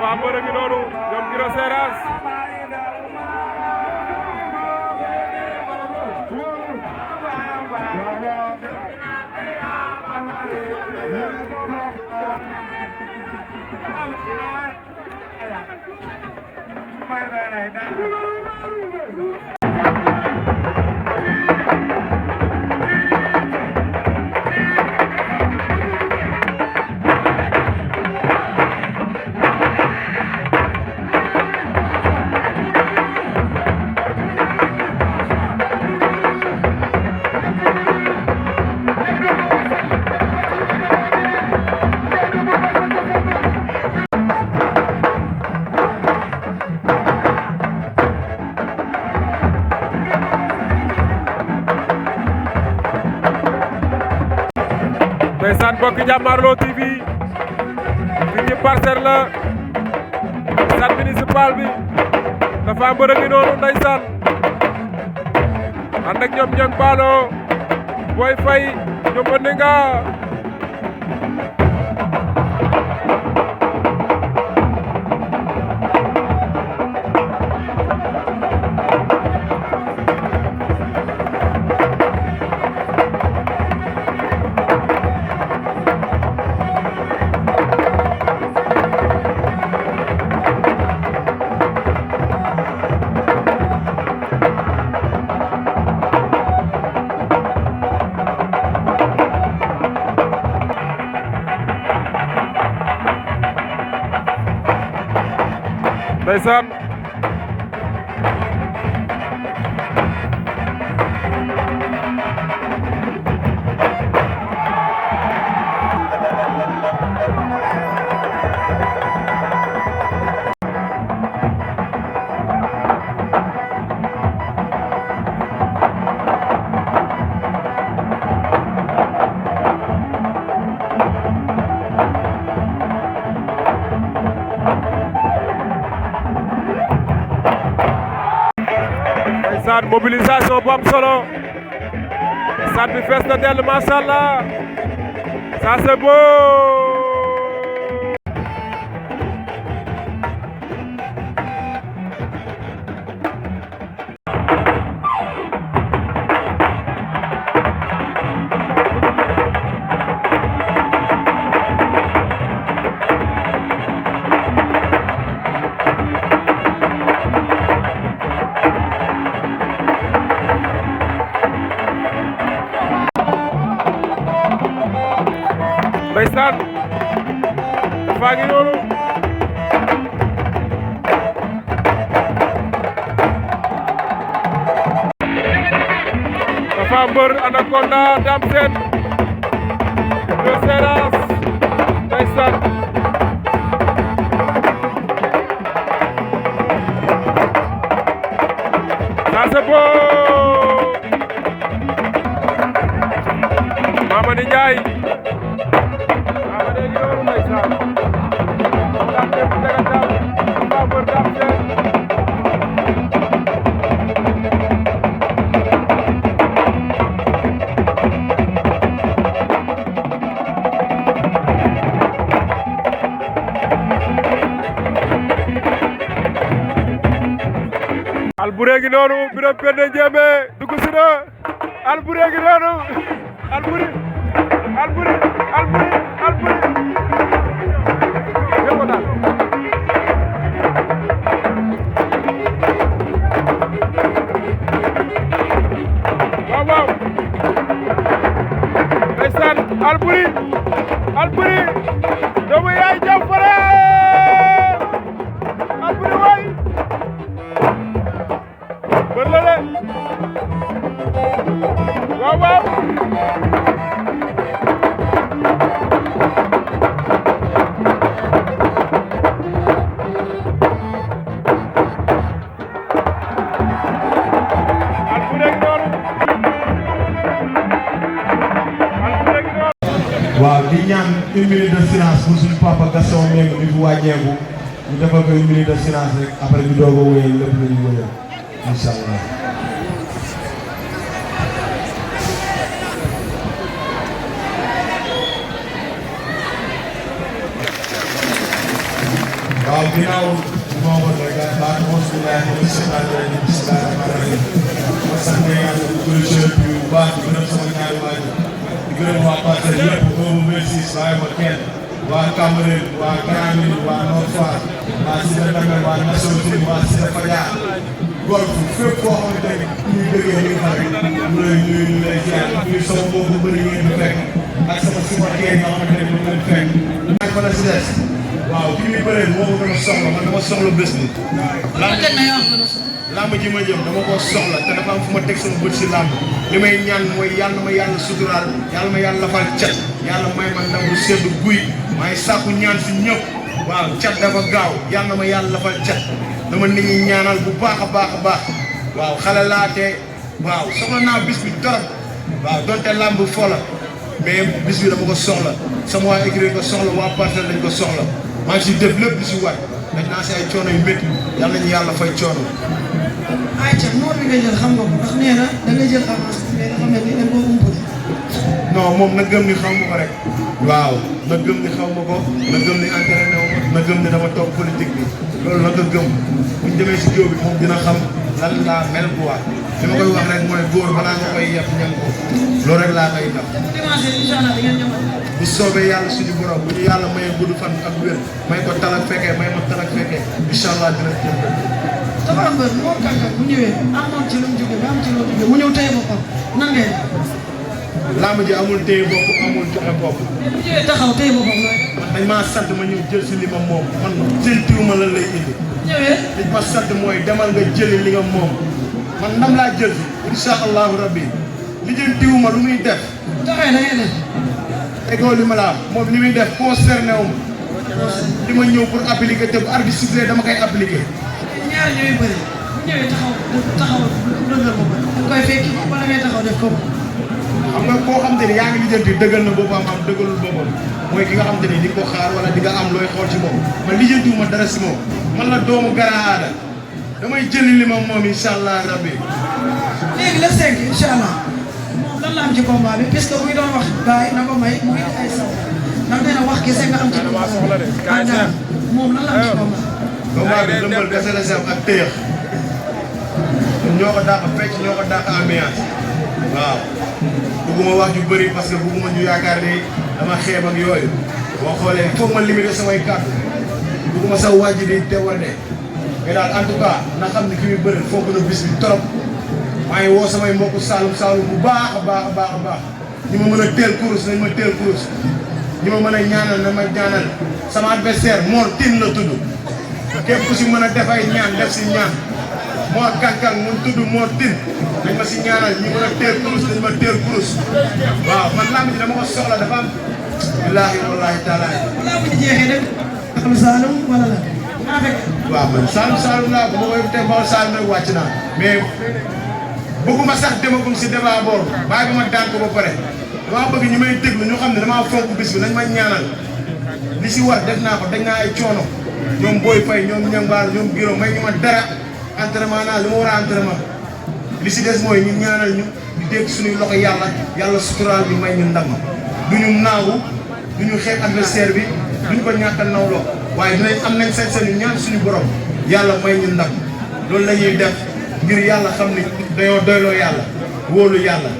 Tapha Mbeur a ngi noonu ñoom Guiro Seras ndeysaan bokk Jàmmaarloo TV fi ci Parcelles la stade municipal bi Tapha Mbeur a ngi noonu ndeysaan ànd ak ñoom Ñang Baalo Boy Faye ñoom Ondinga ndeysaan mobilisation bu am solo stade bi fees na dell macha Allah ça c'est beau. ndeysaan Tapha ngi noonu Tapha Mbeur Anaconda Dame Sène Guiro Seras ndeysaan ça c'est beau Mamady Ndiaye Alboury ngi noonu Birame Penda Ndiémé dugg si na Alboury ngi noonu Alboury yëpp daal waaw ndeysaan Alboury doomu yaay jam fare Alboury waay bër la de waaw waaw di ñaan 1 minute de silence pour suñu papa Gaston Mbengue mi fi wàññeeku ñu defal ko 1 minute de silence rek après ñu doog a wéyal lépp la ñu wéyal incha allah. waaw ginnaaw moo ko rek baax na mosu laay ma gis naa leen gis naa leen ma sant yàlla bu gërëm bu baax di gërëm sama ñaari waajur di gërëm waa Parcelles yëpp boobu merci waaye ma kenn waa Cambérène waa Grand Médine waa Nord Foire waa Cité Damel waa Nations Unies waa Cité Fadia golf fépp koo xamante ne ñuy bëggee ñu xam ñu lay nuyu ñu lay ziar ñu sama mbokku bëri ngeen di fekk ak sama supporter yi nga xamante ne ñu leen fekk. maa fa la si des waaw ki muy bëree moo ko gën a soxla man dama soxla bés bi. làmb ji ma jëm dama koo soxla te dafa am fu ma teg sama bët si làmb li may ñaan mooy yàlla ma yàlla suturaal yàlla ma yàlla lafal cat yàlla may ma ndam lu sedd guy maay sàkku ñaan si ñëpp waaw cat dafa gaaw yàlla ma yàlla lafal cat dama nit ñi ñaanal bu baax a baax a baax waaw xale laatee waaw soxla naa bis bi torop waaw donte làmb fo la mais bis bi dama ko soxla sama waa écrit ko soxla waa Parcelles lañ ko soxla maa ngi si def lépp lu si war dañ naa si ay coono yu métti yàlla nañu yàlla fay coono. ayca noor bi nga jël xam nga ko ndax nee na da nga jël avance mais dafa mel ni da nga koo umpale. non moom na gëm ni xaw ma ko rek. waaw na gëm ni xaw ma ko na gëm ni entraîné wu ma na gëm ni dama toog politique bi loolu na ko gëm buñ demee si géew bi moom dina xam lan laa mel bu waat li ma koy wax rek mooy góor balaa nga koy yeb ñam ko loolu rek laa koy def. dimanche incha allah di ngeen ñëwaat. bu soobee yàlla suñu borom bu ñu yàlla mayee gudd fan ak wér may ko talak fekkee may ma talak fekkee incha allah dina jël ko. dafa mbër moo kànkam bu ñëwee amoon ci lu mu jógee ba am ci lu mu jógee mu ñëw tey boppam nan ngay def. làmb ji amul téye bopp amul joxe bopp. bu ñëwee taxaw tey boppam nooy. man dañ maa sant ma ñëw jël si li ma moom man jëntiwuma lan lay indi. ñëwee. li ma sant mooy demal nga jëli li nga moom man ndam laa jël si incha allahu rabbi li jëntiwuma lu muy def. taxee da ngay def. tegoo li ma la moom li muy def concerné wu ma. li ma ñëw pour appliquer te bu arbitre sifflé dama koy appliquer. ñaar ñooy bëri bu ñëwee taxaw dëggal ko da koy fekki wala ngay taxaw def ko. xam nga koo xam te ni yaa ngi lijjanti dëggal na boppam am dëggalul boppam mooy ki nga xam te ni di ko xaar wala di nga am looy xool ci moom man lijjantiwuma dara si moom man la doomu Gara Ada damay jëli li ma moom incha allah rabbi. léegi le 5 incha allah moom lan la am ci combat bi puisque mu ngi doon wax gars yi na ko may mu ngi ay saw ndax nee na wax kese nga am ci combat bi moom lan la am ci combat. combat bi lëmbal kese la sem ak téyex ñoo ko dàq fecc ñoo ko dàq ambiance waaw bugguma wax ju bëri parce que bugguma ñu yaakaar ni dama xeeb ak yooyu boo xoolee foog ma limité samay kàddu bugguma sa wàjji di teewal de mais daal en tout cas na xam ni ki muy bëri foog na bis bi trop maa ngi woo samay mbokku Saalum Saalum bu baax a baax a baax a baax ñi ma mën a teel kurus nañ ma teel kurus ñi ma mën a ñaanal na ma ñaanal sama adversaire Mor Tine la tudd képp ku si mën a def ay ñaan def si ñaan Mor Kankang mu tudd Mor Tine dañ ma si ñaanal ñi mën a teel kurus dañ ma teel kurus waaw man lamb ji dama ko soxla dafa am billaahi wallaahi taala lamb ji jeexee rek Saalum Saalum wala la maa fekk waaw man Saalum Saalum laa bu ma koy teg Bawol Saalum rek wàcc naa mais bëgguma sax demagum si débat boobu bàyyi ba ma daan ko ba pare dama bëgg ñu may déglu ñu xam ne damaa fonk bis bi nañ ma ñaanal li si war def naa ko dañ naa ay coono ñoom Boy Faye ñoom ñambaar ñoom Giro may ñu ma dara entraînement naa li ma war a entraînement li si des mooy ñu ñaanal ñu di dégg suñuy loxo yàlla suturaal bi may ñu ndam duñu naagu duñu xeeb adversaire bi duñ ko ñàkkal nawloo waaye dinañ am nañ sañ-sañu ñaan suñu borom yàlla may ñu ndam loolu la ñuy def ngir yàlla xam ni dañoo doyloo yàlla wóolu yàlla